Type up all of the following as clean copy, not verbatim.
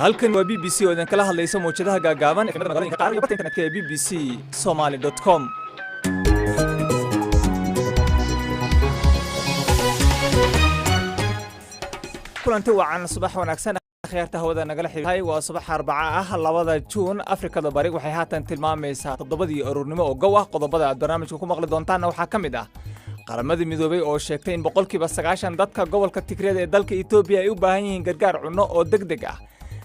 Halkan waa BBC oo idinkala hadlaysa mawjadaha gaagaaban, magaalooyinka qaar iyo barta internetka ee bbcsomali.com. Kulanti wacan, subax wanaagsan akhyaarta hawada nagala xidhiidhay. Waa subax Arbaca ah, 2da Juun. Afrikada Bari waxay haatan tilmaamaysaa 7dii aroornimo oo gow ah. Qodobada aad barnaamijka ku maqli doontaanna waxaa ka mid ah Qaramada Midoobay oo sheegtay in 90% dadka gobolka Tigreed ee dalka Etoobiya ay u baahan yihiin gargaar cunno oo deg deg ah,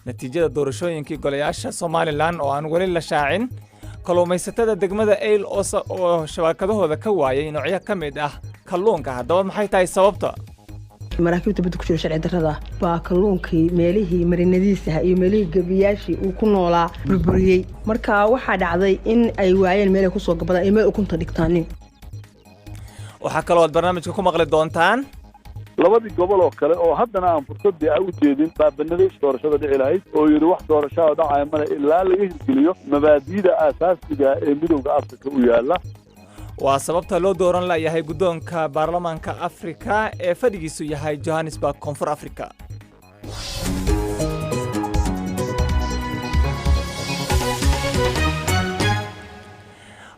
natiijada doorashooyinkii golayaasha Somalilan oo aan weli la shaacin, kalluumaysatada degmada Eyl oo shabakadahooda ka waayay noocyo ka mid ah kalluunka. Haddaba maxay tahay sababta? Maraakiibta badda ku jira sharci darrada baa kalluunkii meelihii marinadiisaha iyo meelihii gebiyaashii uu ku noolaa burburiyey. Marka waxaa dhacday in ay waayeen meelay kusoo gabadaan iyo meel ukunta dhigtaanin. Waxaa kaloo aad barnaamijka ku maqli doontaan labadii gobol oo kale oo haddana aan fursadii a u jeedin baabanadii doorashada dhici lahayd oo yidhi wax doorashaa dhacaya male ilaa laga hirgeliyo mabaadi'da aasaasiga ee Midowda Afrika u yaalla. Waa sababta loo dooran layahay guddoonka baarlamaanka Afrika ee fadhigiisu yahay Johannesburg, Koonfur Africa.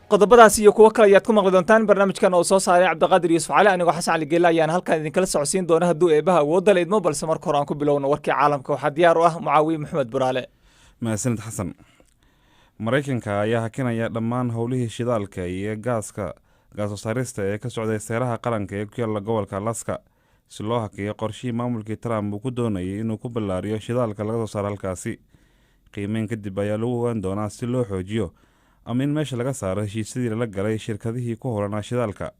Qodobadaas iyo kuwo kale ayaad ku maqli doontaan barnaamijkan oo soo saaray Cabdiqaadir Yuusuf Cali. Anigoo Xasan Cali Geelle ayaan halkan idinkala socodsiin doona hadduu Eebaha awoodda la idmo, balse marka hore aan ku bilowno warkii caalamka. Waxaa diyaar u ah Mucaawiye Maxamed Buraale. Mahadsanid, Xasan. Maraykanka ayaa hakinaya dhammaan howlihii shidaalka iyo gaaska gaasoo saarista ee ka socday seeraha qaranka ee ku yaalla gobolka Alaska si loo hakiyo qorshihii maamulkii Trump uu ku doonayay inuu ku ballaariyo shidaalka laga soo saaro halkaasi. Qiimeyn kadib ayaa lagu ogaan doonaa si loo xoojiyo ama in meesha laga saaro heshiisyadii lala galay shirkadihii ku howlanaa shidaalka.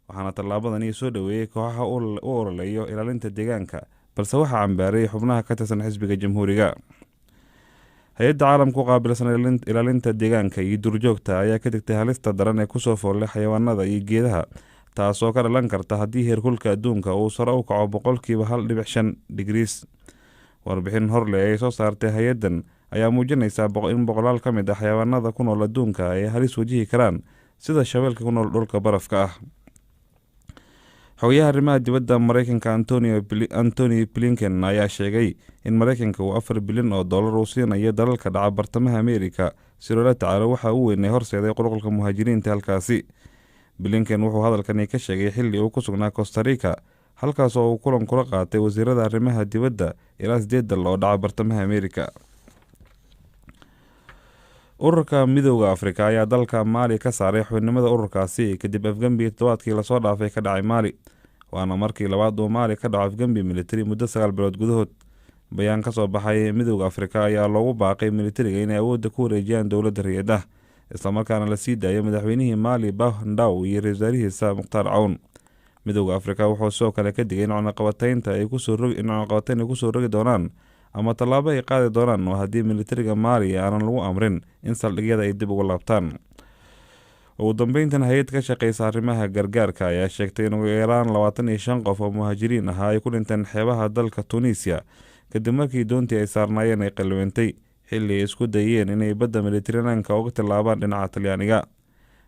Waxaana tallaabadani soo dhoweeyey kooxaha u ololeeyo ilaalinta deegaanka, balse waxaa cambaaray xubnaha ka tirsan xisbiga Jamhuuriga. Hay-adda caalamka u qaabilsan ilaalinta deegaanka iyo duurjoogta ayaa ka digtay halista daran ee kusoo foollay xayawaanada iyo geedaha, taasoo ka dhalan karta haddii heerkulka adduunka uu sare u kaco 1.5% digriis. Warbixin horleh ay soo saartay hay-addan ayaa muujinaysaa in boqolaal ka mid ah xayawaanada ku nool adduunka ay halis wajihi karaan, sida shabeelka ku nool dhulka barafka ah. Xogayaha arrimaha dibadda Mareykanka Antony Blinken ayaa sheegay in Mareykanka uu 4 bilyan oo dollar uu siinayo dalalka dhaca bartamaha Amerika si loola tacaalo waxa uu weynay horseeday qulqulka muhaajiriinta halkaasi. Blinken wuxuu hadalkani ka sheegay xilli uu ku sugnaa Costa Rica, halkaas oo uu kulan kula qaatay wasiirada arrimaha dibadda ilaa sideed dal oo dhaca bartamaha Amerika. Ururka Midowda Afrika ayaa dalka Maali ka saaray xubinimada ururkaasi kadib afgembi toddobaadkii lasoo dhaafay ka dhacay Maali. Waana markii labaad uu Maali ka dhaco afgembi militari muddo 9 bilood gudahood. Bayaan ka soo baxay Midowda Afrika ayaa loogu baaqay militariga inay awoodda ku wareejiyaan dowladda rayid ah, islamarkaana la sii daayo madaxweynihii Maali Bah Ndaw iyo ra-isul wasaarihiisa Mukhtaar Cawn. Midowda Afrika wuxuu sidoo kale ka digay in cunaqabataynta ay kusoo rogi in cunaqabatayn ay kusoo rogi doonaan ama tallaabo ay qaadi doonaan oo haddii militariga Maali aanan lagu amrin in saldhigyada ay dib ugu laabtaan. Ugu dambeyntan, hay-ad ka shaqeysa arrimaha gargaarka ayaa sheegtay in ugu yaraan 25 qof oo muhaajiriin ahaa ay ku dhinteen xeebaha dalka Tunisia kadib markii doontii ay saarnaayeen ay qalwentay xilli ay isku dayeen inay badda Mediteraneanka uga tillaabaan dhinaca Talyaaniga.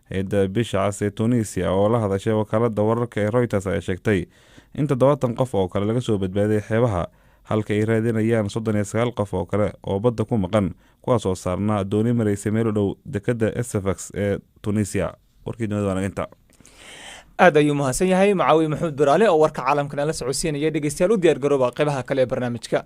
Hay-adda Bisha Cas ee Tunisia oo la hadashay wakaalada wararka ee Reuters ayaa sheegtay in 70 qof oo kale laga soo badbaaday xeebaha, halka ay raadinayaan 39 qof oo kale oo badda ku maqan, kuwaas oo saarnaa dooni maraysay meel u dhow dekadda Sfax ee Tunisia. Warkii dunida waa naginta. Aad ayuu mahadsan yahay Mucaawiye Maxamuud Baraale oo warka caalamka nala socodsiinaya. Dhegeystayaal, u diyaar garooba qeybaha kale ee barnaamijka.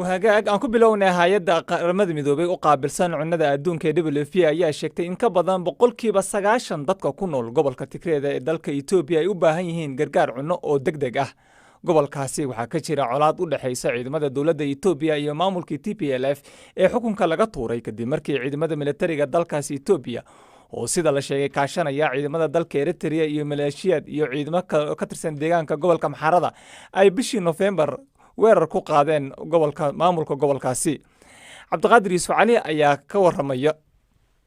Hagaag, aan ku bilownay. Hay-adda Qaramada Midoobay u qaabilsan cunnada adduunka ee WFP ayaa sheegtay in ka badan 90% dadka ku nool gobolka Tigreeda ee dalka Etoobiya ay u baahan yihiin gargaar cunno oo deg deg ah. Gobolkaasi waxaa ka jira colaad u dhexaysa ciidamada dowladda Etoobiya iyo maamulkii TPLF ee xukunka laga tuuray, kadib markii ciidamada militariga dalkaasi Etoobiya oo sida la sheegay kaashanaya ciidamada dalka Eritrea iyo maleeshiyaad iyo ciidamo ka tirsan deegaanka gobolka Maxarada ay bishii Nofembar weerar ku qaadeen gobolka maamulka gobolkaasi. Cabdiqaadir Yuusuf Cali ayaa ka waramaya.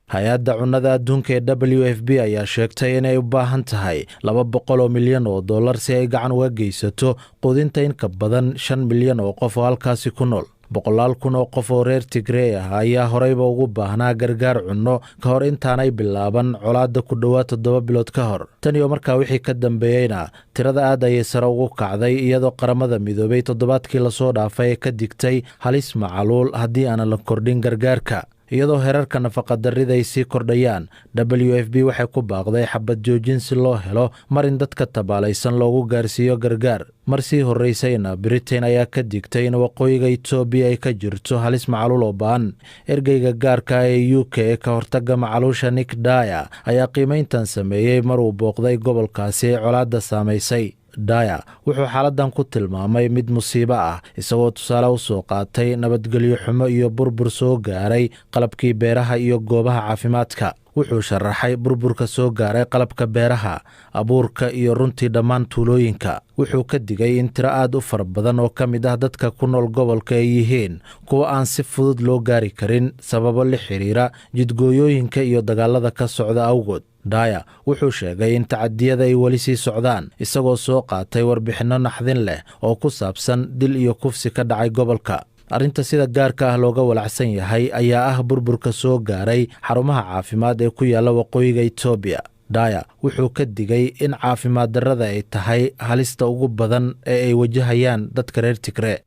Hay-adda cunnada adduunka ee WFP ayaa sheegtay inay u baahan tahay 200 milyan oo dollar si ay gacan uga geysato quudinta in ka badan 5 milyan oo qof oo halkaasi ku nool. Boqolaal kun oo qof oo reer Tigrey ah ayaa horeyba ugu baahnaa gargaar cunno ka hor intaanay bilaaban colaadda ku dhowaad 7 bilood ka hor. Tan iyo markaa wixii ka dambeeyeyna tirada aad ayay sare ugu kacday, iyadoo Qaramada Midoobay toddobaadkii lasoo dhaafay ee ka digtay halis macaluul haddii aanan la kordhin gargaarka. Iyadoo heerarka nafaqadarrida ay sii kordhayaan, WFP waxay ku baaqday xabad joojin si loo helo marin dadka tabaalaysan loogu gaarsiiyo gargaar. Mar sii horreysayna Britain ayaa ka digtay in waqooyiga Itoobiya ay ka jirto halis macaluul oo ba'an. Ergeyga gaarka ee UK ee ka hortagga macaluusha, Nick Dyer, ayaa qiimeyntan sameeyey mar uu booqday gobolkaasi ee colaadda saamaysay. Dyer wuxuu xaaladdan ku tilmaamay mid musiibo ah, isagoo tusaale u soo qaatay nabadgelyo xumo iyo burbur soo gaaray qalabkii beeraha iyo goobaha caafimaadka. Wuxuu sharaxay burburka soo gaaray qalabka beeraha, abuurka iyo runtii dhammaan tuulooyinka. Wuxuu ka digay in tiro aad u fara badan oo ka mid ah dadka ku nool gobolka ay yihiin kuwa aan si fudud loo gaari karin sababo la xiriira jidgooyooyinka iyo dagaalada ka socda awgood. Dyer wuxuu sheegay in tacadiyada ay weli sii socdaan, isagoo soo qaatay warbixinno naxdin leh oo ku saabsan dil iyo kufsi ka dhacay gobolka. Arrinta sida gaarka ah looga walacsan yahay ayaa ah burburka soo gaaray xarumaha caafimaad ee ku yaalla waqooyiga Itoobiya. Dyer wuxuu ka digay in caafimaad darrada ay tahay halista ugu badan ee ay wajahayaan dadka reer Tigree.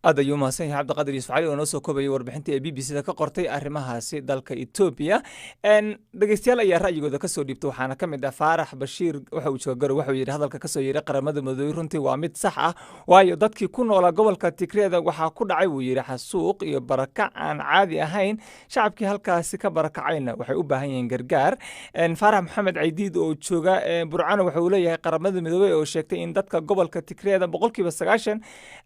Aad ayuu mahadsan yahay Cabdiqadir Yuusuf Cali oo noo soo koobayay warbixintii ee BBC da ka qortay arrimahaasi dalka Etoobiya. Dhegeystayaal ayaa ra'yigooda kasoo dhiibtay, waxaana ka mid ah Faarax Bashiir. Waxa uu jooga Garow. Waxuu yidhi: "Hadalka kasoo yeedhay Qaramada Midoobey runtii waa mid sax ah, waayo dadkii ku noolaa gobolka Tigreeda waxaa ku dhacay," buu yidhi, "xasuuq iyo barakac aan caadi ahayn. Shacabkii halkaasi ka barakacayna waxay u baahan yihiin gargaar." Faarax Maxamed Caydiid oo jooga Burcano waxa uu leeyahay: "Qaramada Midoobey oo sheegtay in dadka gobolka Tigreeda 90%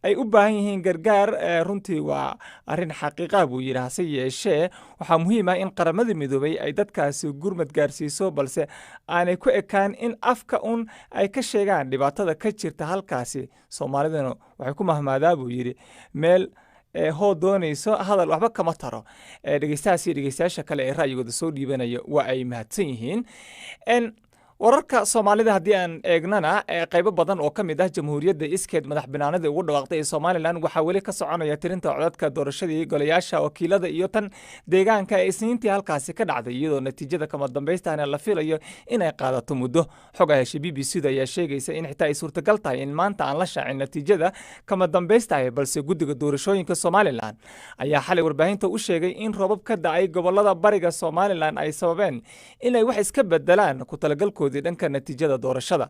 ay u baahan yihiin gargaar, runtii waa arrin xaqiiqa," buu yidhi. "Hase yeeshee waxaa muhiim ah in Qaramada Midoobey ay dadkaasi gurmad gaarsiiso, balse aanay ku ekaan in afka un ay ka sheegaan dhibaatada ka jirta halkaasi. Soomaaliduna waxay ku mahmaadaa," buu yidhi, "meel hoo doonayso hadal waxba kama taro." Dhegeystahaas iyo dhegeystayaasha kale ee ra'yigooda soo dhiibanaya waa ay mahadsan yihiin. Wararka Soomaalida haddii aan eegnana, qaybo badan oo ka mid ah jamhuuriyadda iskeed madax banaanida ugu dhawaaqday ee Somaliland waxaa weli ka soconaya tirinta codadka doorashadii golayaasha wakiilada iyo tan deegaanka ee Isniintii halkaasi ka dhacday, iyadoo natiijada kama dambaystahna la filayo inay qaadato muddo. Xog ay heshay BBC da ayaa sheegaysa in xitaa ay suurtagal tahay in maanta aan la shaacin natiijada kama dambaystahay, balse guddiga doorashooyinka Somaliland ayaa xalay warbaahinta u sheegay in roobab ka da'ay gobolada bariga Somaliland ay sababeen inay wax iska bedelaan ku talagalkoodii dhanka natiijada doorashada.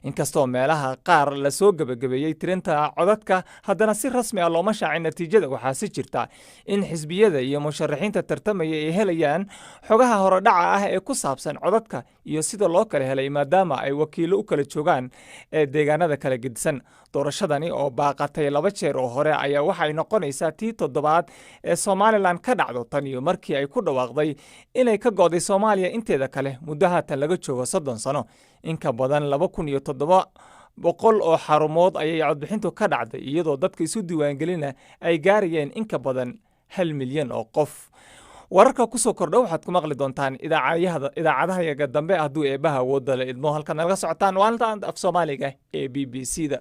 Inkastoo meelaha qaar lasoo gebagabeeyey tirinta codadka, haddana si rasmi ah looma shaacin natiijada. Waxaa si jirta in xisbiyada iyo musharaxiinta tartamaya ay helayaan xogaha horodhaca ah ee ku saabsan codadka iyo sida loo kala helay, maadaama ay wakiilo u kala joogaan ee deegaanada kala gedisan. Doorashadani oo baaqatay laba jeer oo hore ayaa waxay noqonaysaa tii toddobaad ee Somaliland ka dhacdo tan iyo markii ay ku dhawaaqday inay ka go'day Soomaaliya inteeda kale muddo haatan laga joogo 30 sano. In ka badan 2700 oo xarumood ayay codbixintu ka dhacday, iyadoo dadka isu diiwaangelina ay gaarayeen in ka badan 1 milyan oo qof. Wararka kusoo kordha waxaad ku maqli doontaan idaacadahayaga dambe hadduu Eebbaha awoodda la idmo. Halkaad nalaga socotaan waa af Soomaaliga ee BBC da.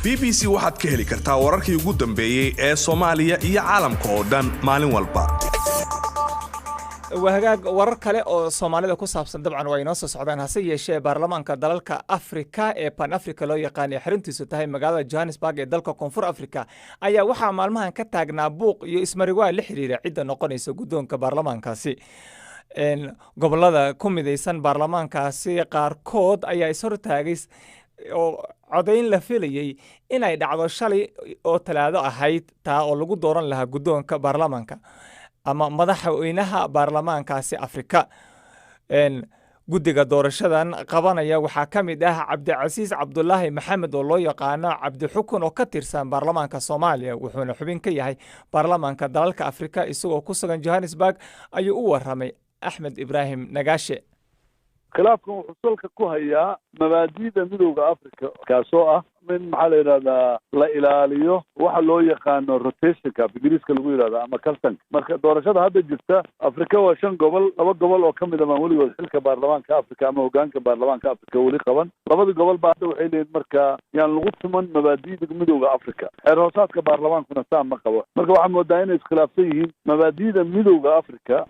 BBC waxaad ka heli kartaa wararkii ugu dambeeyey ee Soomaaliya iyo caalamka oo dhan maalin walba. Waa hagaag. Warar kale oo Soomaalida ku saabsan dabcan waa inoo soo socdaan. Hase yeeshee baarlamaanka dalalka Afrika ee Pan Africa loo yaqaan ee xaruntiisu tahay magaalada Johannesburg ee dalka Koonfur Africa ayaa waxaa maalmahan ka taagnaa buuq iyo ismariwaa la xiriira cidda noqonaysa guddoonka baarlamaankaasi. Gobolada ku midaysan baarlamaankaasi qaarkood ayaa ishortaagay oo codayn la filayey inay dhacdo shalay oo Talaado ahayd, taa oo lagu dooran lahaa guddoonka baarlamaanka ama madaxweynaha baarlamaankaasi Afrika. Guddiga doorashadan qabanaya waxaa ka mid ah Cabdicasiis Cabdulaahi Maxamed oo loo yaqaano Cabdixukun oo ka tirsan baarlamaanka Soomaaliya, wuxuuna xubin ka yahay baarlamaanka dalalka Afrika. Isagoo ku sugan Johannesburg ayuu u waramay Axmed Ibraahim Nagaashe. Khilaafkan wuxuu salka ku hayaa mabaadi'da Midowda Africa, kaasoo ah In maxaa la yidhahdaa, la ilaaliyo waxa loo yaqaano rotationka, af Ingiriiska lagu yidhahda, ama kaltanka. Marka doorashada hadda jirta Afrika waa shan gobol. Laba gobol oo kamid a baan weligood xilka baarlamaanka Afrika ama hogaanka baarlamaanka Afrika weli qaban. Labada gobol baa hadda waxay leeyihin marka yaan lagu tuman mabaadi'da Midowda Afrika. Xeer hoosaadka baarlamaankuna saa ma qabo. Marka waxaa moodaa inay iskhilaafsan yihiin mabaadi'da Midowda Afrika,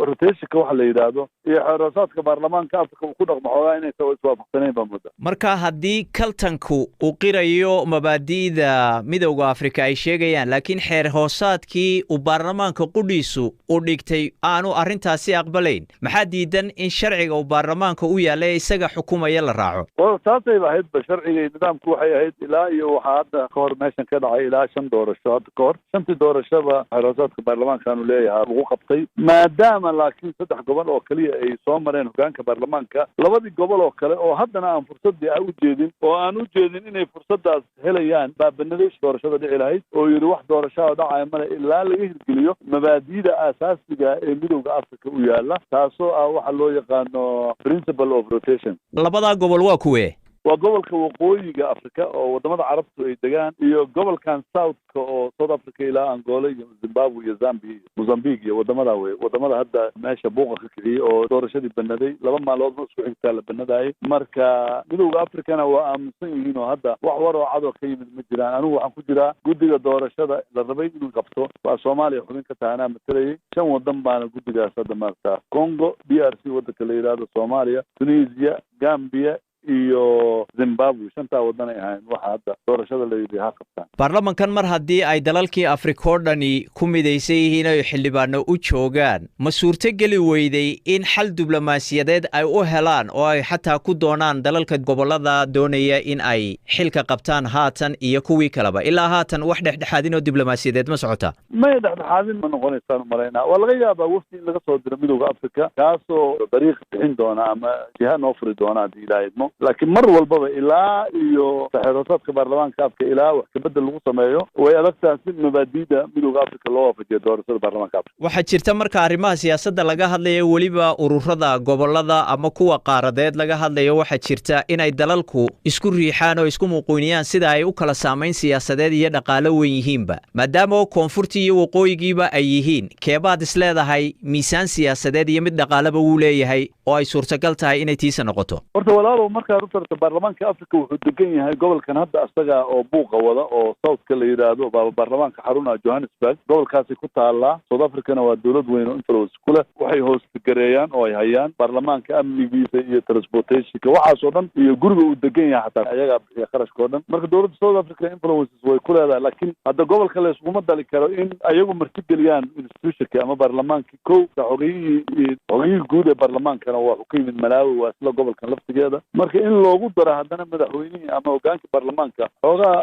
rotationka waxa la yidhaahdo, iyo xeer hoosaadka baarlamaanka Afrika uu ku dhaqmo. Xoogaa inaysa iswaafaqsanayn baa moodaa. Marka haddii kaltanku uu qirayo mabaadi'da Midowda Afrika ay sheegayaan, laakiin xeer hoosaadkii uu baarlamaanka qudhiisu uu dhigtay aanu arrintaasi aqbalayn, maxaa diidan in sharciga uu baarlamaanka u yaalla ee isaga xukumaya la raaco? Taasayba ahaydba sharciga iyo nidaamku waxay ahayd. Ilaa iyo waxaa hadda ka hor meeshan ka dhacay ilaa shan doorasho hadda ka hor. Shantii doorashaba xeer hoosaadka baarlamaankaanu leeyahay lagu qabtay, maadaama laakiin saddex gobol oo keliya ay soo mareen hogaanka baarlamaanka. Labadii gobol oo kale oo haddana aan fursaddii u jeedin oo aan u jeedin inay fursadaas helayaan baa banaday doorashada dhici lahayd, oo yidhi wax doorashaa dhacaya male ilaa laga hirgeliyo mabaadi'da aasaasiga ee Midowda Africa u yaala, taasoo ah waxa loo yaqaano principle of rotation. Labadaa gobol waa kuwee? Waa gobolka Waqooyiga Africa oo wadamada Carabtu ay degaan, iyo gobolkan Southka oo South Africa ilaa Angola iyo Zimbabwe iyo Zambia iyo Mozambique iyo wadamada wey. Wadamada hadda meesha buuqa ka kiciyey oo doorashadii banaday, 2 maalmood isku xigtaa la banadaayay. Marka Midowda Africana waa aaminsan yihiin oo hadda wax war oo cadoo ka yimid ma jiraan. Anigu waxaan ku jiraa guddiga doorashada la rabay inuu qabto. Waa Soomaaliya xubin ka tahay, anaa matalayay. Shan wadan baana guddigaas hadda maarata: Congo DRC wadanka la yidhaahdo, Soomaaliya, Tunisia, Gambia iyo Zimbabwe. Shantaa wadan ay ahayn waxa hadda doorashada la yidhi ha qabtaan. Baarlamankan mar haddii ay dalalkii Afrika oo dhani ku midaysan yihiin oy xildhibaano u joogaan, ma suurto geli weyday in xal diblomaasiyadeed ay u helaan oo ay xataa ku doonaan dalalka gobollada doonaya in ay xilka qabtaan haatan iyo kuwii kaleba? Ilaa haatan wax dhexdhexaadin oo diblomaasiyadeed ma socotaa? Maya, dhexdhexaadin ma noqonaysaan umalaynaa. Waa laga yaabaa wafdi in laga soo diro Midowda Africa, kaasoo dariiq bixin doona ama jiha noo furi doona haddii Ilaah idmo. Laakiin mar walbaba ilaa iyo xeeroosaadka baarlamaanka Afrika ilaa wax kabedel lagu sameeyo, way adagtaha si mabaadiida Midowda Africa loo waafajiyo doorashada baarlamaanka Afrika. Waxaa jirta, marka arrimaha siyaasadda laga hadlayo, weliba ururada gobollada ama kuwa qaaradeed laga hadlayo, waxaa jirta inay dalalku isku riixaan oo isku muquuniyaan sida ay u kala saamayn siyaasadeed iyo dhaqaalo weyn yihiinba. Maadaama koonfurtii iyo waqooyigiiba ay yihiin, keebaad isleedahay miisaan siyaasadeed iyo mid dhaqaaleba wuu leeyahay oo ay suurtagal tahay inay tiisa noqoto? Horta walaalow, markaa rutarta baarlamaanka Africa wuxuu degan yahay gobolkan hadda isaga oo buuqa wada oo Southka la yidhaahdo. Baaba baarlamaanka xaruna Johannesburg, gobolkaasi ku taallaa. South Africana waa dowlad weyn oo influence ku leh. Waxay hoosgareeyaan oo ay hayaan baarlamaanka amnigiisa iyo transportationka, waxaasoo dhan, iyo guriga uu degan yahay xataa ayagaa bixiya qarashka oo dhan. Marka dowladda South Africa influences way ku leedahay, laakiin hadda gobolka la iskuma dali karo in ayagu martigeliyaan institutionka ama baarlamaankii. Kow, xogeyihii guud ee baarlamaankana waa ka yimid Malawi, waa isla gobolkan laftigeeda. Marka in loogu daro haddana madaxweynihii ama hogaankii baarlamaanka, xoogaa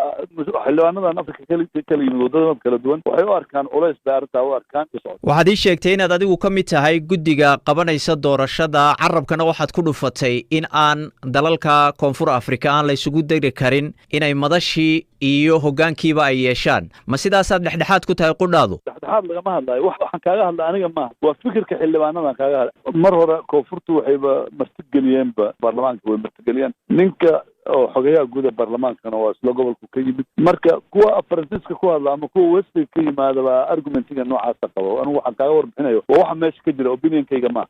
xildhibaanadan Africa kala yimid wadadada kala duwan waxay u arkaan culays bay arrintaa u arkaan. Waxaad ii sheegtay inaad adigu ka mid tahay guddiga qabanaysa doorashada. Carabkana waxaad ku dhufatay in aan dalalka Koonfur Afrika aan la isugu dari karin inay madashii iyo hoggaankiiba ay yeeshaan. Ma sidaasaad dhexdhexaad ku tahay qudhaadu? Dhexdhexaad lagama hadlaayo. Waxaan kaaga hadla aniga maaha, waa fikirka xildhibaanadan kaaga hadla. Mar hore koonfurtu waxayba martigeliyeenba baarlamaanka, way martigeliyeen. Ninka oo xogayaha guud ee baarlamaankana waa isla gobolku ka yimid. Marka kuwa Faransiiska ku hadla ama kuwa Westiga ka yimaadaba argumentiga noocaasa qabo. Anigu waxaan kaaga warbixinayo waa waxa meesha ka jira, opinionkayga maaha.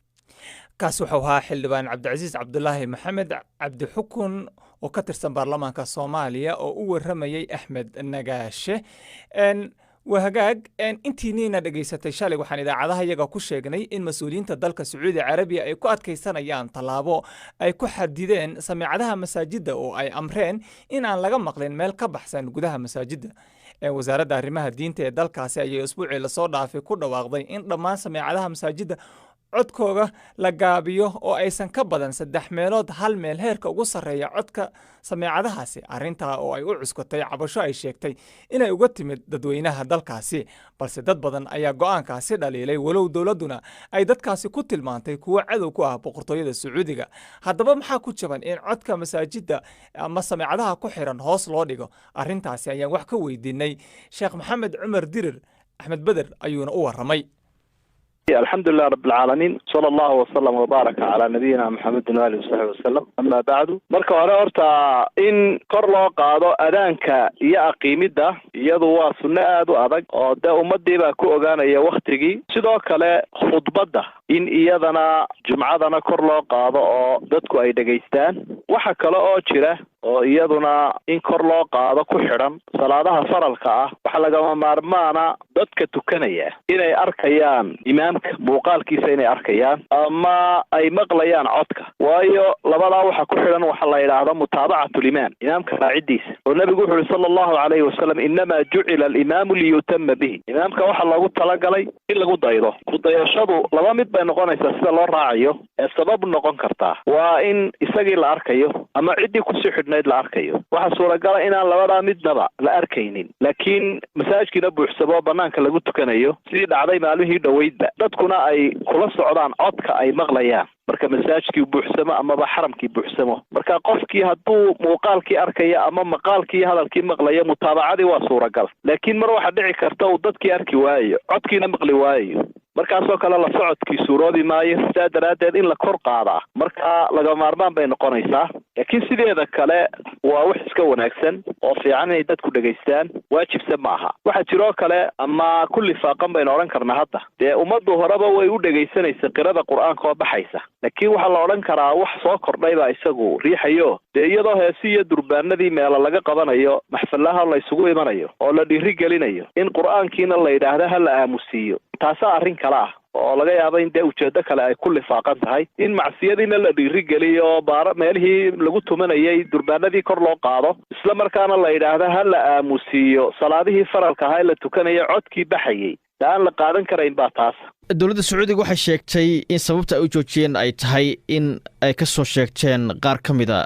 Kaas wuxuu ahaa xildhibaan Cabdicasiis Cabdulaahi Maxamed Cabdixukun oo ka tirsan baarlamaanka Soomaaliya oo u warramayey Axmed Nagaashe. Waa hagaag. Intiiniina dhegaysatay shalay, waxaan idaacadaha iyaga ku sheegnay in mas-uuliyiinta dalka Sacuudi Carabiya ay ku adkaysanayaan tallaabo ay ku xadideen sameecadaha masaajidda oo ay amreen in aan laga maqlin meel ka baxsan gudaha masaajidda. Wasaaradda arrimaha diinta ee dalkaasi ayay usbuucii lasoo dhaafay ku dhawaaqday in dhammaan sameecadaha masaajidda codkooga la gaabiyo oo aysan ka badan saddex meelood hal meel heerka ugu sarreeya codka sameecadahaasi. Arrintaa oo ay u cuskatay cabasho ay sheegtay inay uga timid dadweynaha dalkaasi. Balse dad badan ayaa go'aankaasi dhaliilay, walow dowladduna ay dadkaasi ku tilmaantay kuwo cadow ku ah boqortooyada Sacuudiga. Haddaba maxaa ku jaban in codka masaajidda ama sameecadaha ku xiran hoos loo dhigo? Arrintaasi ayaan wax ka weydiinay Sheekh Maxamed Cumar Dirir. Axmed Beder ayuuna u warramay. الحمد لله رب العالمين، صلى الله وسلم وبارك على نبينا محمد وآله وصحبه وسلم، أما بعد. Marka hore horta in kor loo qaado adaanka iyo aqiimidda iyadu waa sunno aada u adag oo dee ummadii baa ku ogaanaya waktigii. Sidoo kale khudbadda in iyadana jumcadana kor loo qaado oo dadku ay dhegaystaan. Waxa kale oo jira oo iyaduna in kor loo qaado ku xidhan salaadaha faralka ah, waxaa lagama maarmaana dadka tukanaya inay arkayaan imaamka muuqaalkiisa, inay arkayaan ama ay maqlayaan codka, waayo labadaa waxa ku xidhan waxa la yidhaahdo mutaabacat limaam, imaamka raacidiisa, oo nebigu wuxu uhi sala allahu calayhi wasalam: "إنما جعل الإمام ليؤتم به." Imaamka waxaa loogu talagalay in lagu daydo. Ku dayashadu laba mid bay noqonaysaa sida loo raacayo ee sabab noqon kartaa: waa in isagii la arkayo ama ciddii kusii xidhnayd la arkayo. Waxaa suuragala inaan labadaa midnaba la arkaynin, laakiin masaajkiina buuxsamo, banaanka lagu tukanayo, sidii dhacday maalmihii dhoweydba, dadkuna ay kula socdaan codka ay maqlayaan marka masaajkii buuxsamo amaba xaramkii buuxsamo. Marka qofkii hadduu muuqaalkii arkaya ama maqaalkii hadalkii maqlaya, mutaabacadii waa suuragal. Laakiin mar waxaa dhici karta uu dadkii arki waayo, codkiina maqli waayo, markaasoo kale la socodkii suuroobi maayo. Sidaa daraaddeed in la kor qaadaa marka laga maarmaan bay noqonaysaa, laakiin sideeda kale waa wax iska wanaagsan oo fiican inay dadku dhegaystaan, waajibse ma aha. Waxaa jiroo kale ama ku lifaaqan baynu odhan karnaa, hadda dee ummaddu horeba way u dhegaysanaysa qirada Qur-aanka oo baxaysa, laakiin waxaa la odhan karaa wax soo kordhay baa isagu riixayo, dee iyadoo heesi iyo durbaanadii meela laga qabanayo, maxfallaha la isugu imanayo oo la dhiiri gelinayo, in Qur-aankiina la yidhaahdo ha la aamusiiyo, taasaa arrin kale ah oo laga yaabo in dee ujeedo kale ay ku lifaaqan tahay, in macsiyadiina la dhiirigeliyo, baara meelihii lagu tumanayay durbaanadii kor loo qaado, isla markaana la yidhaahdo ha la aamusiiyo salaadihii faralka ahaa ee la tukanaya codkii baxayay, de aan la qaadan karayn baa taas. Dowladda Sacuudiga waxay sheegtay in sababta ay u joojiyeen ay tahay in ay ka soo sheegteen qaar ka mida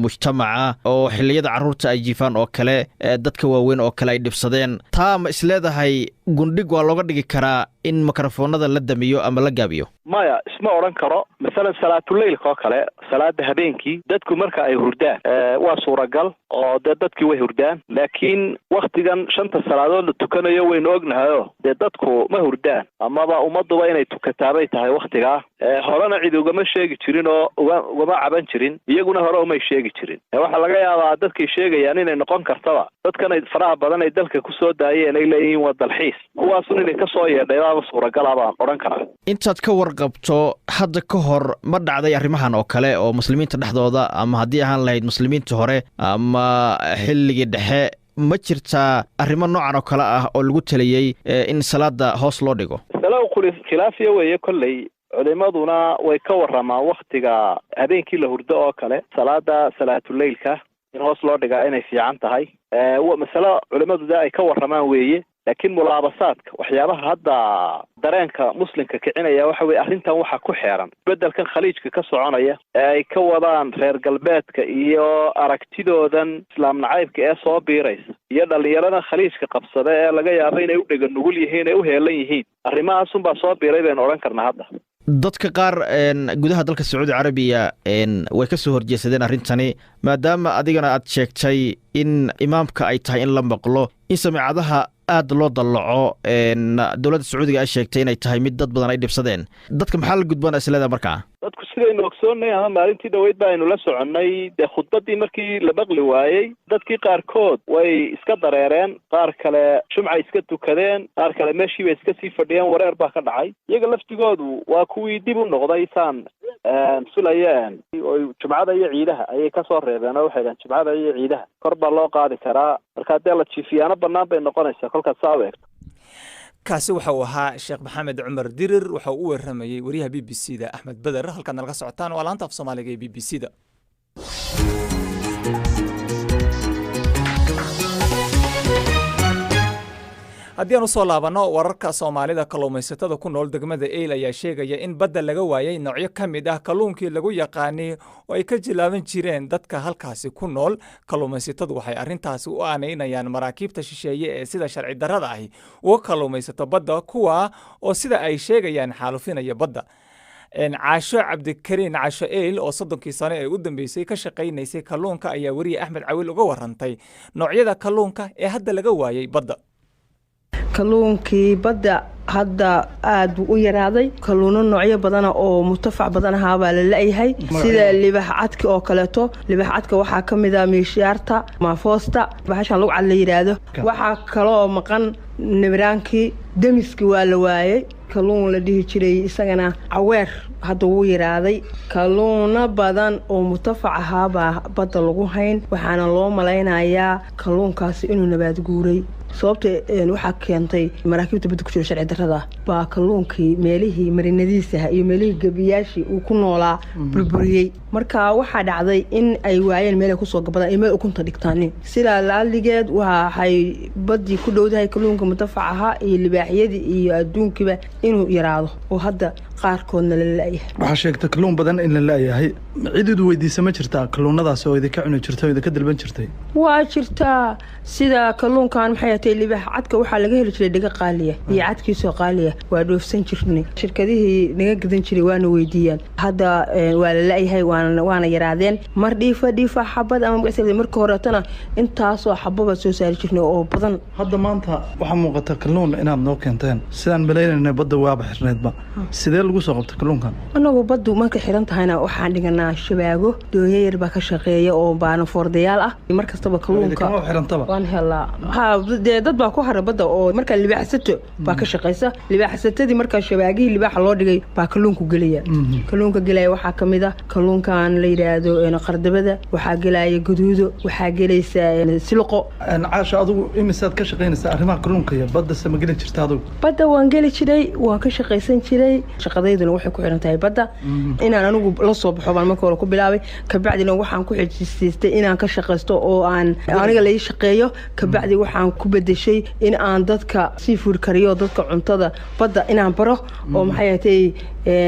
mujtamaca oo xilliyada carruurta ay jiifaan oo kale, dadka waaweyn oo kale ay dhibsadeen. Taa ma isleedahay gundhig waa looga dhigi karaa in mikrofoonada la damiyo ama la gaabiyo? Maya, isma odhan karo. Masalan salaatuleylka oo kale, salaada habeenkii, dadku marka ay hurdaan waa suuragal oo dee dadkii way hurdaan, laakiin waktigan shanta salaadood la tukanayo waynu ognahayo dee dadku ma hurdaan amaba ummadduba inay tukataabay tahay waktigaa. Horena cid ugama sheegi jirin oo ugama caban jirin, iyaguna hore umay sheegi jirin. Waxaa laga yaabaa dadkay sheegayaan inay noqon kartaba dadkan ay faraha badan ay dalka kusoo daayeen, ay leeyihiin waa dalxiis, kuwaasun inay kasoo yeedhay baaba suuragala baan odhan karaa. Intaad ka warqabto, hadda ka hor ma dhacday arrimahan oo kale oo muslimiinta dhexdooda, ama haddii ahaan lahayd muslimiinta hore ama xilligii dhexe, ma jirtaa arrimo noocan oo kale ah oo lagu taliyey in salaada hoos loo dhigo? Masalo khilaafiya weeye kolley, culimaduna way ka waramaan waktiga habeenkii la hurdo oo kale salaada salaatuleylka in hoos loo dhigaa inay fiican tahay. Masalo culimadu de ay ka waramaan weeye, laakiin mulaabasaadka waxyaabaha hadda dareenka muslimka kicinaya waxa weye arrintan waxaa ku xeeran isbeddelkan Khaliijka ka soconaya ee ay ka wadaan reer galbeedka iyo aragtidoodan islaam nacaybka ee soo biiraysa iyo dhalinyaradan Khaliijka qabsada ee laga yaabo inay u dhega nugul yihiin ee u heelan yihiin. Arrimahaasunbaa soo biiray baynu odhan karnaa hadda. Dadka qaar gudaha dalka Sacuudi Carabiya way ka soo horjeesadeen arrintani, maadaama adigana aad sheegtay in imaamka ay tahay in la maqlo, in samiicadaha aad loo dallaco. Dowladda Sacuudiga ay sheegtay inay tahay mid dad badan ay dhibsadeen. Dadka maxaa la gudboon isleedaha markaa? Dadku sidaynu ogsoonnay ama maalintii dhaweyd ba aynu la soconnay, dee khudbaddii markii la maqli waayey, dadkii qaarkood way iska dareereen, qaar kale shumcay iska tukadeen, qaar kale meeshii bay iska sii fadhiyeen. Wareer baa ka dhacay. Iyaga laftigoodu waa kuwii dib u noqday saan filayeen oo jumcada iyo ciidaha ayay kasoo reebeen oo waxay dhahen jumcada iyo ciidaha kor baa loo qaadi karaa. Marka haddee la jiifiyaano bannaan bay noqonaysaa kolkaad saa u eegto. Kaasi waxa uu ahaa Sheekh Maxamed Cumar Dirir, waxa uu u waramayey wariyaha BBC da Axmed Beder. Halkaad nalaga socotaan waa laanta af Soomaaliga ee BBC da. Haddii aan usoo laabanno wararka Soomaalida, kalluumaysatada ku nool degmada Eyl ayaa sheegaya in badda laga waayay noocyo ka mid ah kalluunkii lagu yaqaanay oo ay ka jilaaban jireen dadka halkaasi ku nool. Kalluumaysatadu waxay arrintaasi u aanaynayaan maraakiibta shisheeye ee sida sharci darrada ahi uga kalluumaysato badda, kuwa oo sida ay sheegayaan xaalufinaya badda. Caasho Cabdikariin Casho Eyl oo 30kii sano ee u dambeysay ka shaqaynaysay kalluunka ayaa weriye Axmed Cawil uga warantay noocyada kalluunka ee hadda laga waayay badda. Kalluunkii badda hadda aad buu u yaraaday. Kalluuno noocyo badana oo mutafac badan ahaabaa la la-yahay, sida libax cadka oo kaleeto. Libax cadka waxaa ka mid a miishaarta, maafoosta, bahashan lagu cad la yidhaahdo. Waxaa kaloo maqan nibraankii, demiski waa la waayey. Kalluun la dhihi jiray isagana caweer hadda wuu yaraaday. Kalluuno badan oo mutafac ahaabaa badda lagu hayn, waxaana loo malaynayaa kalluunkaasi inuu nabaad guuray. Sababta waxaa keentay maraakiibta badda ku jira sharci darrada baa kalluunkii meelihii marinadiisaha iyo meelihii gebiyaashii uu ku noolaa burburiyey. Marka waxaa dhacday in ay waayeen meelay kusoo gabadaan iyo meel ukunta dhigtaan. Sidaa laaligeed waxay baddii ku dhowdahay kalluunka mutafac ahaa iyo libaaxyadii iyo adduunkiiba inuu yaraado oo hadda qaarkoodna la la-yahay. Waxaa sheegtay kalluun badan in la la-yahay. Cididu weydiisa ma jirtaa kalluunadaas oo idinka cuni jirtay oo idinka dalban jirtay? Waa jirtaa. Sida kalluunkan maxay atay libaax cadka, waxaa laga heli jiray dhiga qaaliya iyo cadkiisoo qaaliya, waa dhoofsan jirnay. Shirkadihii naga gadan jiray waana weydiiyaan. Hadda waa la la-yahay, waana yaraadeen. Mar dhiifa dhiifa xabad ama marka horeetana intaasoo xababa soo saari jirnay oo badan. Hadda maanta waxaa muuqata kalluun inaad noo keenteen. Sidaan malaynayna badda waaba xirnaydba, sidee lagu soo qabta kalluunkan? Anagu baddu markay xiran tahayna waxaan dhiganaa shabaago. Doonyo yar baa ka shaqeeya oo baanafoordayaal ah. Mar kastaba kalluunka waan helaa. Ha, dee dad baa ku hara badda oo markaa libaaxsato baa ka shaqeysa. Libaaxsatadii markaa shabaagihii libaaxa loo dhigay baa kalluunku gelaya. Kalluunka gelaya waxaa ka mid ah kalluunkan la yidhaahdo qardabada, waxaa gelaya guduudo, waxaa gelaysa silqo. Caasha, adigu imisaad ka shaqaynaysaa arrimaha kalluunka iyo badda? Se ma geli jirta adigu? Badda waan geli jiray, waan ka shaqaysan jiray. Shaqadayduna waxay ku xiran tahay badda. Inaan anigu la soo baxo baan marka hore ku bilaabay, kabacdina waxaan ku xijisiistay inaan ka shaqaysto oo aan aniga lai shaqeeyo. Kabacdi waxaan ku bedeshay in aan dadka seafood kariyo, dadka cuntada badda inaan baro oo maxay ahatay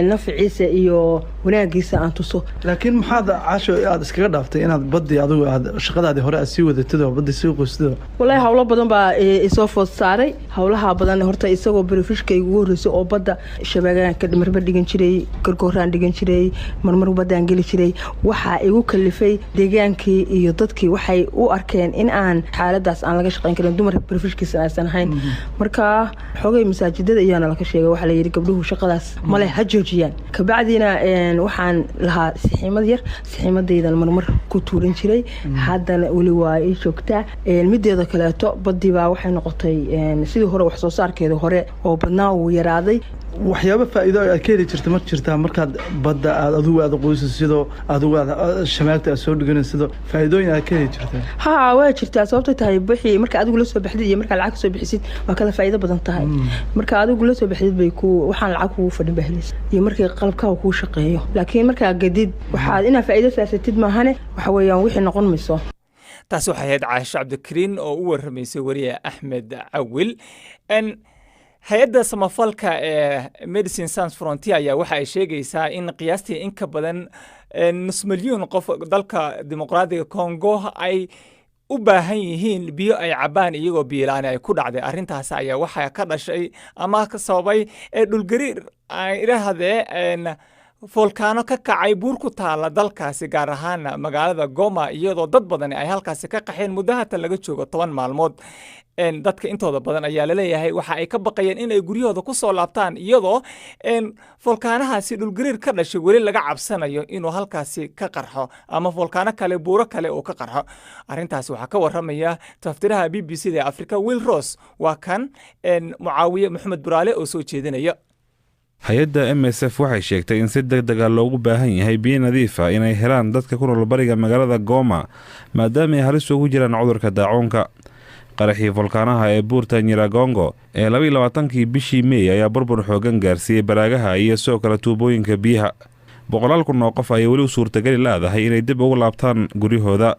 nafciisa iyo wanaagiisa aan tuso. Laakiin maxaad, Caasho, aad iskaga dhaaftay inaad baddii adigu aad shaqadaadii hore aad sii wadatid oo baddii sii qoystid? Wallaahi howlo badan baa isoo food saaray. Howlaha badan horta isagoo barofishkayga ugu horreysay oo badda shabeegaanka marmar dhigan jiray, gargooraan dhigan jiray, marmar baddaan geli jiray, waxaa igu kalifay deegaankii iyo dadkii waxay u arkeen in aan xaaladaas aan laga shaqayn karin, dumarka barofishkiisa aysan ahayn. Marka xogay masaajidada iyaana laka sheegay, waxaa la yidhi gabdhuhu shaqadaas male, ha joojiyaan. Kabacdina waxaan lahaa sixiimad yar, sixiimadaydan marmar ku tuuran jiray, haddana weli waa ii joogtaa. Mideeda kaleeto baddii baa waxay noqotay sidii hore wax soo saarkeeda hore oo badnaa uu yaraaday. Waxyaabo faa'iido aad ka heli jirta ma jirtaa markaad badda aad adigu aad qoysa sidoo adigu aad shamaagta aad soo dhiganaysido, faa'iidooyin aad ka heli jirtaa? Ha, waa jirtaa. Sababtay tahay wixii marka adigu la soo baxdid iyo markaa lacag kasoo bixisid waa kala faa'iido badan tahay. Marka adigu la soo baxdid bay ku waxaan lacag kugu fadhin baa helaysa iyo markii qalabkaaga kuu shaqeeyo, laakiin markaa gadid waxaad inaad faa'iido saasatid maahane, waxa weeyaan wixii noqon mayso. Taasi waxay ahayd Caasho Cabdikariin oo u warramaysay wariye Axmed Cawil. Hay-adda samafalka ee Medecins Sans Frontier ayaa waxa ay sheegaysaa in qiyaastii in ka badan nus milyuun qof dalka Dimuqraadiga Congo ay u baahan yihiin biyo ay cabaan, iyagoo biyola-aan ay ku dhacday. Arrintaas ayaa waxaa ka dhashay ama ka sababay dhulgariir idhaahdee foolkaano ka kacay buur ku taala dalkaasi, gaar ahaan magaalada Goma, iyadoo dad badani ay halkaasi ka qaxeen muddo haatan laga joogo 10 maalmood. Dadka intooda badan ayaa laleeyahay waxa ay ka baqayeen inay guryahooda ku soo laabtaan, iyadoo foolkaanahaasi dhulgariir ka dhashay weli laga cabsanayo inuu halkaasi ka qarxo ama foolkaano kale, buuro kale uu ka qarxo. Arrintaasi waxaa ka waramaya taftiraha BBC da Africa, Will Ross. Waa kan Mucaawiye Maxamed Buraale oo soo jeedinaya. Hay-adda MSF waxay sheegtay in si deg dega loogu baahan yahay biyo nadiif ah inay helaan dadka ku nool bariga magaalada Gooma, maadaama ay halis ugu jiraan cudurka daacuunka. Qaraxii folkaanaha ee buurta Nyiragongo ee 22-kii bishii Mey ayaa burbur xoogan gaarsiiyey baraagaha iyo sidoo kale tuubooyinka biyaha. Boqolaal kun oo qof ayay weli u suurtageli laadahay inay dib ugu laabtaan guryahooda.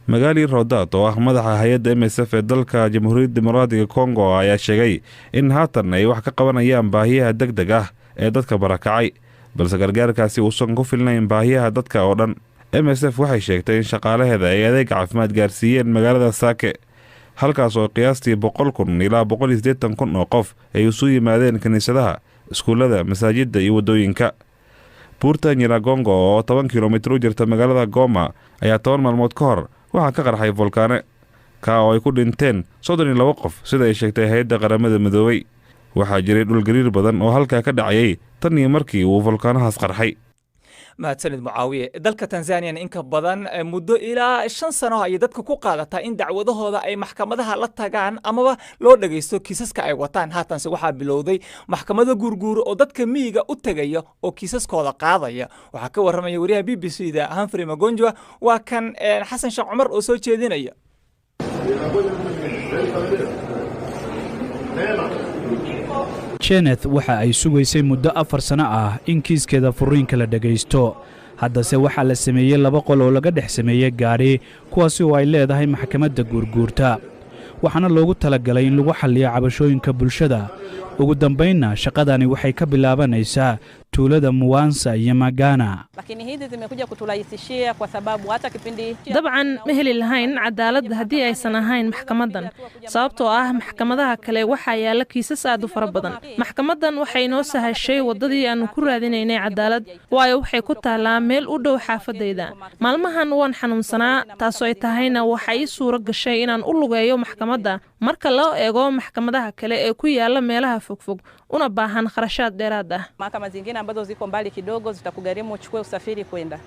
Magaali Rodaad oo ah madaxa hay-adda MSF ee dalka Jamhuuriyadda Dimuqraadiga Kongo ayaa sheegay in haatan ay wax ka qabanayaan baahiyaha deg deg ah ee dadka barakacay, balse gargaarkaasi uusan ku filnayn baahiyaha dadka oo dhan. MSF waxay sheegtay in shaqaalaheeda ay adeeg caafimaad gaarsiiyeen magaalada Saake, halkaas oo qiyaastii 100,000 ilaa 180,000 oo qof ay isu yimaadeen kiniisadaha, iskuullada, masaajidda iyo waddooyinka. Buurta Nyiragongo oo 10 kilomitir u jirta magaalada Goma ayaa 10 maalmood ka hor waxaa ka qarxay volkaane. Ka oo ay ku dhinteen 32 qof, sida ay sheegtay hay-adda Qaramada Midoobay. Waxaa jiray dhulgariir badan oo halkaa ka dhacayay tan iyo markii uu volkaanahaas qarxay. Mahadsanid, Mucaawiye. Dalka Tanzaniya in ka badan muddo ilaa 5 sano ayay dadka ku qaadataa in dacwadahooda ay maxkamadaha la tagaan amaba loo dhagaysto kiisaska ay wataan. Haatanse waxaa bilowday maxkamado guurguuro oo dadka miyiga u tegaya oo kiisaskooda qaadaya. Waxaa ka warramaya wariyaha BBC da Humphrey Magonjwa. Waa kan Xasan Sheekh Cumar oo soo jeedinaya. Jeneth waxa ay sugaysay muddo 4 sano ah in kiiskeeda furiinka la dhegaysto. Haddase waxaa la sameeyey laba qol oo laga dhex sameeyey gaadhi, kuwaasi oo ay leedahay maxkamadda guurguurta, waxaana loogu talagalay in lagu xalliyo cabashooyinka bulshada. Ugu dambaynna shaqadani waxay ka bilaabanaysaa tuulada Muwansa iyo Magana. Lakini hizi zimekuja kuturahisishia kwa sababu hata kipindi Dabcan ma heli lahayn cadaalad haddii aysan ahayn maxkamaddan, sababtoo ah maxkamadaha kale waxaa yaalla kiisas aad u fara badan. Maxkamaddan waxay noo sahashay waddadii aannu ku raadinaynay cadaalad, waayo waxay ku taallaa meel u dhow xaafadayda. Maalmahan waan xanuunsanaa, taasoo ay tahayna waxa ii suuro gashay inaan u lugeeyo maxkamadda, marka loo eego maxkamadaha kale ee ku yaalla meelaha fogfog una baahan kharashaad dheeraad ah. Mahakama zingine ambazo ziko mbali kidogo zitakugharimu uchukue usafiri kwenda.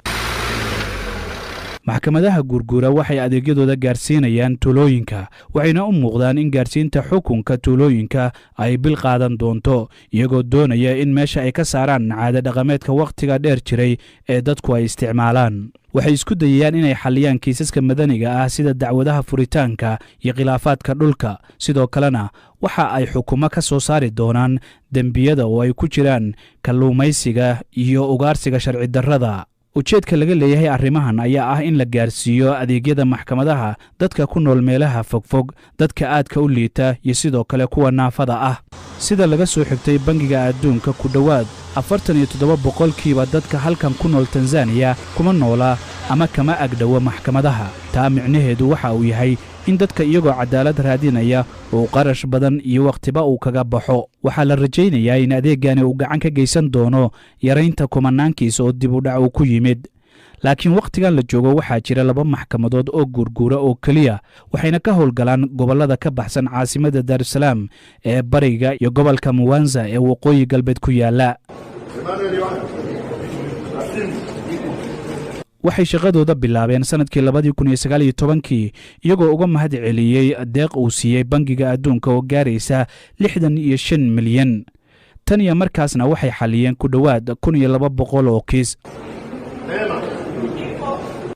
Maxkamadaha guurguura waxay adeegyadooda gaarsiinayaan tuulooyinka, waxayna u muuqdaan in gaarsiinta xukunka tuulooyinka ay bil qaadan doonto, iyagoo doonaya in meesha ay ka saaraan caado dhaqameedka wakhtiga dheer jiray ee dadku ay isticmaalaan. Waxay isku dayayaan inay xalliyaan kiisaska madaniga ah sida dacwadaha furitaanka iyo khilaafaadka dhulka. Sidoo kalena waxa ay xukumo ka soo saari doonaan dembiyada oo ay ku jiraan kalluumaysiga iyo ugaarsiga sharci darrada. Ujeedka laga leeyahay arrimahan ayaa ah in la gaarsiiyo adeegyada maxkamadaha dadka ku nool meelaha fogfog, dadka aadka u liita iyo sidoo kale kuwa naafada ah. Sida laga soo xigtay Bangiga Adduunka, ku dhowaad 47% dadka halkan ku nool Tanzaniya kuma noola ama kama agdhowo maxkamadaha. Taa micnaheedu waxa uu yahay in dadka iyagoo cadaalad raadinaya uu qarash badan iyo wakhtiba uu kaga baxo. Waxaa la rajaynayaa in adeegani uu gacan ka geysan doono yaraynta kumanaankiisa oo dib u dhac uu ku yimid. Laakiin wakhtigan la joogo waxaa jira laba maxkamadood oo guurguura oo keliya, waxayna ka howlgalaan gobollada ka baxsan caasimadda Daarusalaam ee bariga iyo gobolka Muwanza ee waqooyi galbeed ku yaalla. Waxay shaqadooda bilaabeen sannadkii 2019-kii, iyagoo uga mahad celiyey deeq uu siiyey Bangiga Adduunka oo gaaraysa 65 milyan. Tan iyo markaasna waxay xaliyeen ku dhowaad 1200 oo kiis.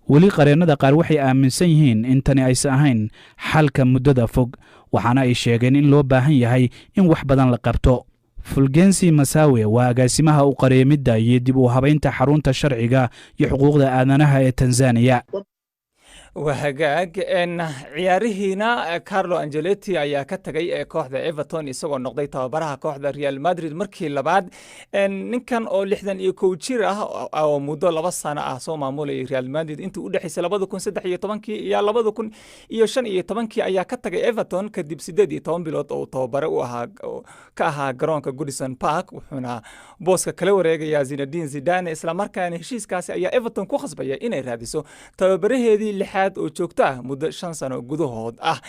Weli qareennada qaar waxay aaminsan yihiin in tani aysan ahayn xalka muddada fog, waxaana ay sheegeen in loo baahan yahay in wax badan la qabto. Fulgensi Masawe waa agaasimaha u qareemidda iyo dib u habaynta xarunta sharciga iyo xuquuqda aadanaha ee Tanzaniya. Waa hagaag. Ciyaarihiina, Carlo Ancelotti ayaa ka tagay ee kooxda Everton, isagoo noqday tababaraha kooxda Real Madrid markii labaad. Ninkan oo 61 jir ah oo muddo 2 sano ah soo maamulayay Real Madrid intii u dhexaysay 2013-kii iyo 2015-kii ayaa ka tagay Everton kadib 18 bilood oo tababare u ahaa ka ahaa garoonka Goodison Park, wuxuuna booska kala wareegayaa Zinedine Zidane. Islamarkaana heshiiskaasi ayaa Everton ku khasbaya inay raadiso tababaraheedii lixaad oo joogto ah muddo 5 sano gudahood ah.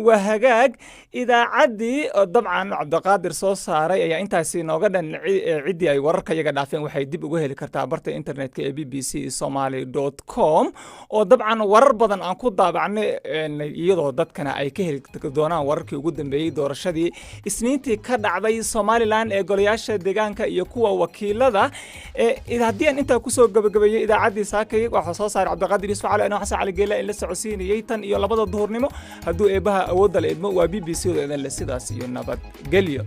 Waa hagaag, idaacaddii dabcan Cabdiqaadir soo saaray ayaa intaasi nooga dhan. Ciddii ay wararka iyaga dhaafeen waxay dib uga heli kartaa barta internetka ee bbcsomali.com, oo dabcan warar badan aan ku daabacnay, iyadoo dadkana ay ka heli doonaan wararkii ugu dambeeyey doorashadii Isniintii ka dhacday Somaliland ee golayaasha deegaanka iyo kuwa wakiilada. Haddii aan intaa kusoo gabagabeeyey idaacaddii saakay, waxaa soo saaray Cabdiqaadir Yuusuf Cali, anoo Xasan Cali Geela in la socodsiinayey. Tan iyo 2da duhurnimo, hadduu Eebbaha awoodda la idmo, waa BBC da idin le sidaas iyo nabadgelyo.